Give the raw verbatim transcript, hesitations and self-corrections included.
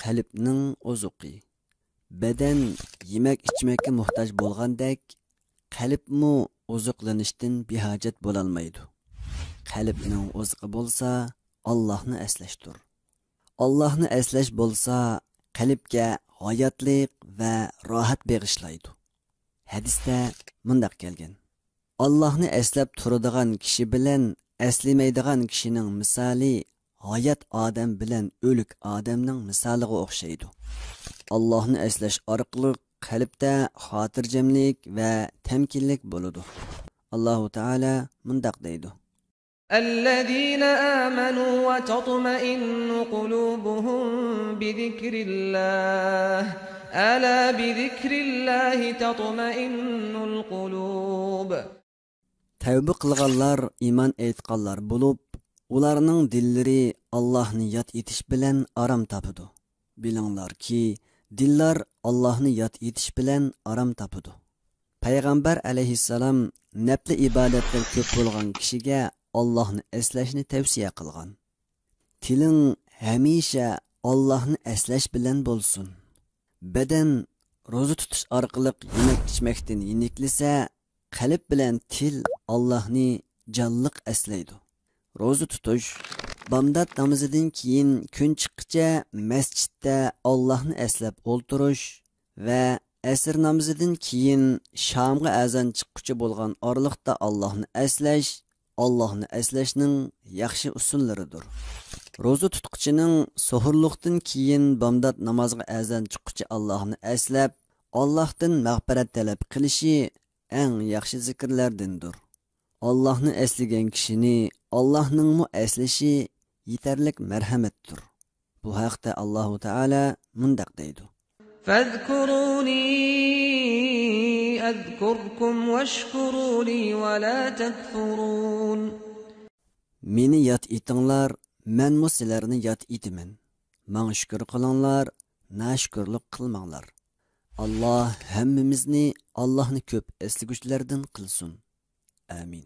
قەلبنىڭ ئوزۇقى. بەدەن يېمەك-ئىچمەككە موھتاج بولغاندەك، قەلبمۇ ئوزۇقلىنىشتىن بىھاجەت بولالمايدۇ. قەلبنىڭ ئوزۇقى بولسا ئاللاھنى ئەسلەشتۇر. ئاللاھنى ئەسلەش بولسا قەلبكە ھاياتلىق ۋە راھەت بېغىشلايدۇ. ھەدىستە مۇنداق كەلگەن: ئاللاھنى ئەسلەپ تۇرىدىغان كىشى بىلەن ئەسلىمەيدىغان كىشىنىڭ مىسالى ھايات ئادەم بىلەن ئۆلۈك ئادەمنىڭ مىسالىغا ئوخشايدۇ. ئاللاھنى ئەسلەش ئارقىلىق قەلبتە خاتىرجەملىك ۋە تەمكىنلىك بولىدۇ. ئاللاھۇ تائالا مۇنداق دەيدۇ: الذين آمنوا وتطمئن قلوبهم بذكر الله ألا بذكر الله تطمئن القلوب. تەۋبە قىلغانلار ئىمان ئېيتقانلار بولۇپ، ئۇلارنىڭ دىللىرى ئاللاھنى ياد ئېتىش بىلەن ئارام تاپىدۇ. بىلىڭلاركى، دىللار ئاللاھنى ياد ئېتىش بىلەن ئارام تاپىدۇ. پەيغەمبەر ئەلەيھىسسالام نەپلى ئىبادەتلەر كۆپ بولغان كىشىگە ئاللاھنى ئەسلەشنى تەۋسىيە قىلغان. تىلىڭ ھەمىشە ئاللاھنى ئەسلەش بىلەن بولسۇن. بەدەن روزا تۇتۇش ئارقىلىق يېمەك-ئىچمەكتىن يېنىكلىسە، قەلب بىلەن تىل ئاللاھنى جانلىق ئەسلەيدۇ. روزا تۇتۇش، بامدات نامىزىدىن كېيىن كۈن چىققىچە مەسچىتتە ئاللاھنى ئەسلەپ ئولتۇرۇش ۋە ئەسىر نامىزىدىن كېيىن شامغا ئەزان چىققۇچە بولغان ئارىلىقتا ئاللاھنى ئەسلەش، ئاللاھنى ئەسلەشنىڭ ياخشى ئۇسۇللىرىدۇر. روزا تۇتقۇچىنىڭ سوھۇرلۇقتىن كېيىن بامدات نامازغا ئەزان چىققۇچە ئاللاھنى ئەسلەپ، ئاللاھتىن مەغپىرەت تەلەپ قىلىشى ئەڭ ياخشى زىكىرلەردىندۇر. ئاللاھنى ئەسلىگەن كىشىنى ئاللاھنىڭمۇ ئەسلىشى يېتەرلىك مەرھەمەتتۇر. بۇ ھەقتە ئاللاھۇ تائالا مۇنداق دەيدۇ: فاذكروني أذكركم واشكروا لي ولا تكفرون. مېنى ياد ئېتىڭلار، مەنمۇ سىلەرنى ياد ئېتىمەن. ماڭا شۈكۈر قىلىڭلار، ناشۈكۈرلۈك قىلماڭلار. ئاللاھ ھەممىمىزنى ئاللاھنى كۆپ ئەسلىگۈچىلەردىن قىلسۇن. ئامىن.